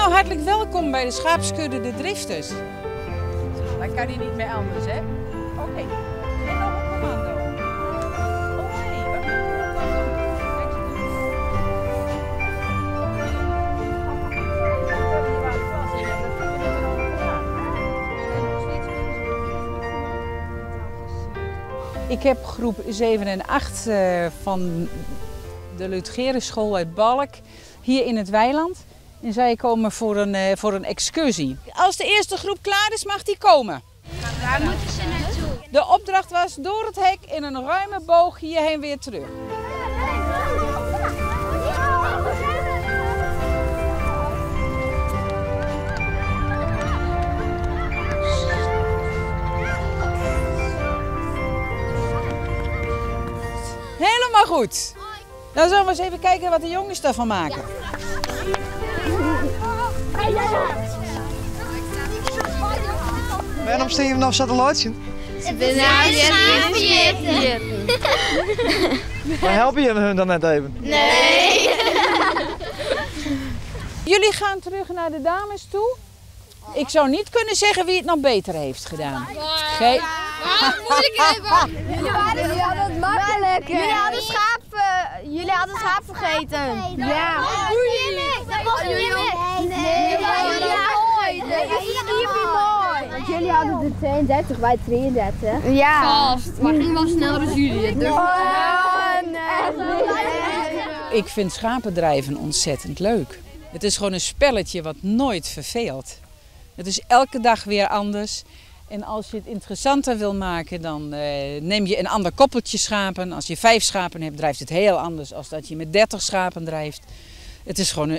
Nou, hartelijk welkom bij de schaapskudde De Drifters. Dan kan hij niet meer anders, hè? Oké, en nog een commando. Oh nee, wat moet ik dan doen? Ik heb groep 7 en 8 van de Ludgerusschool uit Balk hier in het weiland. En zij komen voor een excursie. Als de eerste groep klaar is, mag die komen. Waar moeten ze naartoe? De opdracht was door het hek in een ruime boog hierheen weer terug. Helemaal goed. Dan zullen we eens even kijken wat de jongens daarvan maken. Waarom staan je nog zo te luisteren? Maar help je hun dan net even? Nee. Jullie gaan terug naar de dames toe. Ik zou niet kunnen zeggen wie het nog beter heeft gedaan. Geen. Jullie hadden het makkelijk. Jullie hadden schaap vergeten. Ja. Dat was niet. Nee, mooi. Want jullie hadden de 32, wij 33. Ja. Vast, maar ging wel sneller dan jullie. Dus. Oh, nee. Ik vind schapendrijven ontzettend leuk. Het is gewoon een spelletje wat nooit verveelt. Het is elke dag weer anders. En als je het interessanter wil maken, dan neem je een ander koppeltje schapen. Als je 5 schapen hebt, drijft het heel anders dan dat je met 30 schapen drijft. Het is gewoon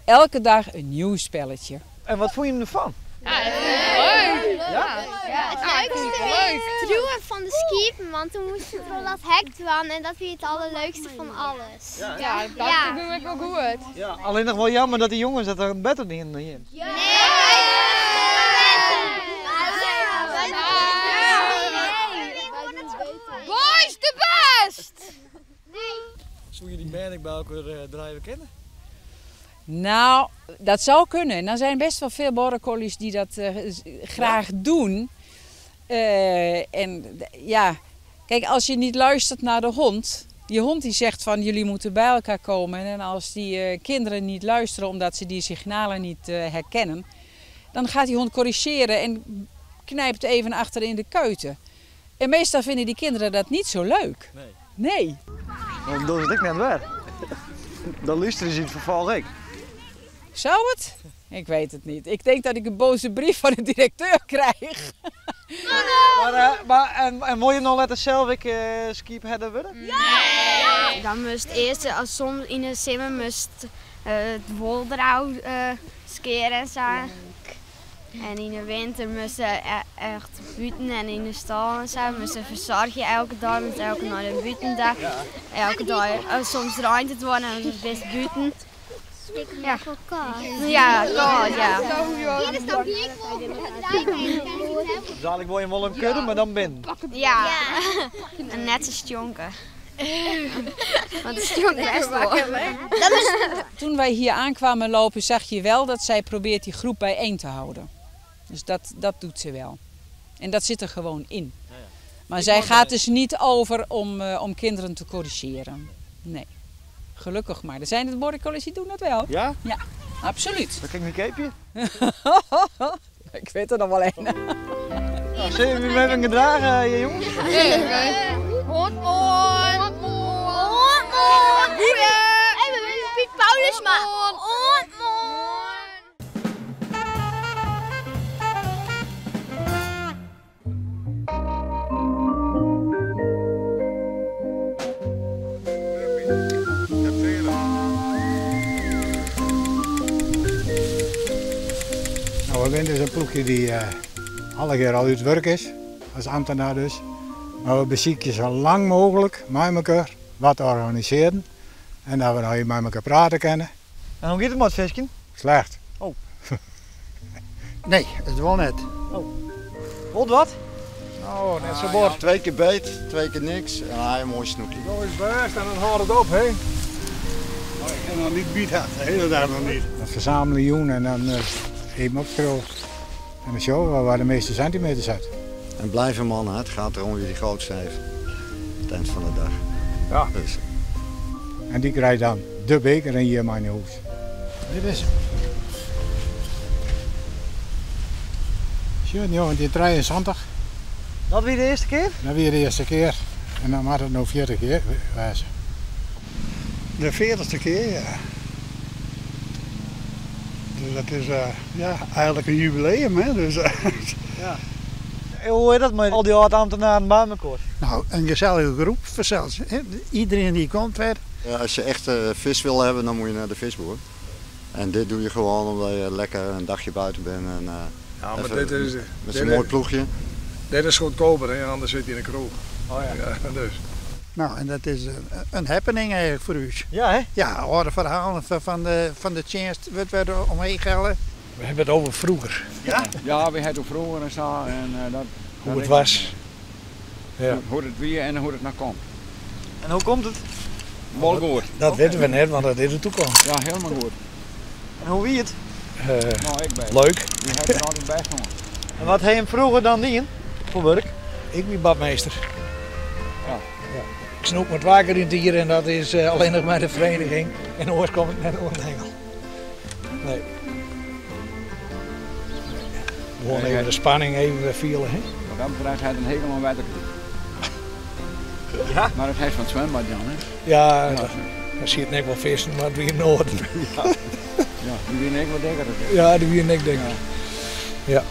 elke dag een nieuw spelletje. En wat vond je ervan? Ja, dat vind ik leuk. Ja? Ja, Het leukste is het truwen van de skiepen, want toen moesten we dat hek dwan en dat vind ik het allerleukste van alles. Ja, dat doe ik wel goed. Ja, alleen nog wel jammer dat die jongens dat er beter niet in. Nee! Boys, de best! Zou je die merk bij elkaar drijven kennen? Nou, dat zou kunnen. En er zijn best wel veel border collies die dat graag doen. En ja, kijk, als je niet luistert naar de hond. Die hond die zegt van jullie moeten bij elkaar komen. En als die kinderen niet luisteren omdat ze die signalen niet herkennen. Dan gaat die hond corrigeren en knijpt even achter in de kuiten. En meestal vinden die kinderen dat niet zo leuk. Nee. Nee. Want dat is ik net waar. Dan luisteren ze in het vervolg ik. Zou het? Ik weet het niet. Ik denk dat ik een boze brief van de directeur krijg. Maar en wil je nog laten zelf ik skip hebben worden? Nee! Dan moest eerst, als soms in de simmer moest het wol eruit skeren en zo. En in de winter moesten echt buiten en in de stal en zo. Moesten verzorgen elke dag, met elke dag een buitendag. Elke dag, soms ruimt het worden en dan best buiten. Ja, ja, koud, ja. Hier is toch hier? Zal ik wel je wel een kudde, maar dan binnen. Ja, en net zo stonken. Want het stonk best wel. Toen wij hier aankwamen lopen, zag je wel dat zij probeert die groep bijeen te houden. Dus dat doet ze wel. En dat zit er gewoon in. Maar zij gaat dus niet over om kinderen te corrigeren. Nee. Gelukkig maar. Er zijn de border collies die doen dat wel. Ja? Ja, absoluut. Dan kijk ik een capeje. Ik weet er nog wel een. Nou, zullen jullie me hebben gedragen, je jongens? Nee. Hond, hond, hond, hond. Hey, we willen Piet Paulus maar. Hond, hond. Nou, we zijn dus een ploegje die alle keer al uit het werk is, als ambtenaar dus. Maar we bezieken zo lang mogelijk met elkaar wat te organiseren. En dat we nou hier met elkaar praten kunnen. En hoe gaat het met het visje? Slecht. Oh. Nee, het wel net. Oh. Wat wat? Nou, net zo bord. Ja, 2 keer beet, 2 keer niks en hij een mooi snoekje. Zo is best en dan houdt het op, hè? Ik ha noch niet byt hân, de hiele dei noch niet. Dat fersamele jûn en dan even opskriuwe en dan sjogge we wa de measte sintimeters hat. En blijven mannen, het gaat erom wie de grootste heeft. Het eind van de dag. Ja. Dus. En dy krijt dan de beker en hjir mei nei hûs. Dit is Sjoch, 1973. Dat wie de earste kear? Dat wie de earste kear. En dan moat it no 40 kear wêze. De 40ste kear, ja. Dus dat is ja, eigenlijk in jubileum, hè? Dus, ja. Hoe is dat mei al dy âld-ambtenaren by mekoar? Nou, in gesellige groep, fansels. Iedereen die komt wer. Ja, als je echt vis wil hebben, dan moet je naar de visboer. En dit doe je gewoon omdat je lekker een dagje buiten bent. En, ja, maar even dit is, met zo'n mooi ploegje. Dit is goedkoper, hè? Anders zit je in de kroeg. Oh ja. Ja, dus. Nou, en dat is een happening eigenlijk voor u. Ja, hè? Ja, oude verhalen van de tjinst, wat we er omheen gelden. We hebben het over vroeger. Ja? Ja, we hebben het over vroeger en zo. En, dat, hoe dat het is was. Ja. Hoe het weer en hoe het nou komt. En hoe komt het? Wel goed. Dat weten we net, want dat is de toekomst. Ja, helemaal goed. En hoe wie het? Nou, ik ben. Leuk. Die hebben het altijd bij jongen. En wat heb je vroeger dan dien voor werk? Ik ben badmeester. Ja. Ja. Ik snoep met water in het dier en dat is alleen nog maar de vereniging. En oors kom ik net onder de hengel. Nee. Gewoon even de spanning even vielen. Hè? Wat dat betreft heeft een hekel aan water. Ja? Maar dat heeft van het zwembad dan, hè? Ja, Ja. daar zie je het net wel vissen, maar het weer noord. Ja, ja, die wier ik wel dikker. Ja, die wier ik dikker. Ja.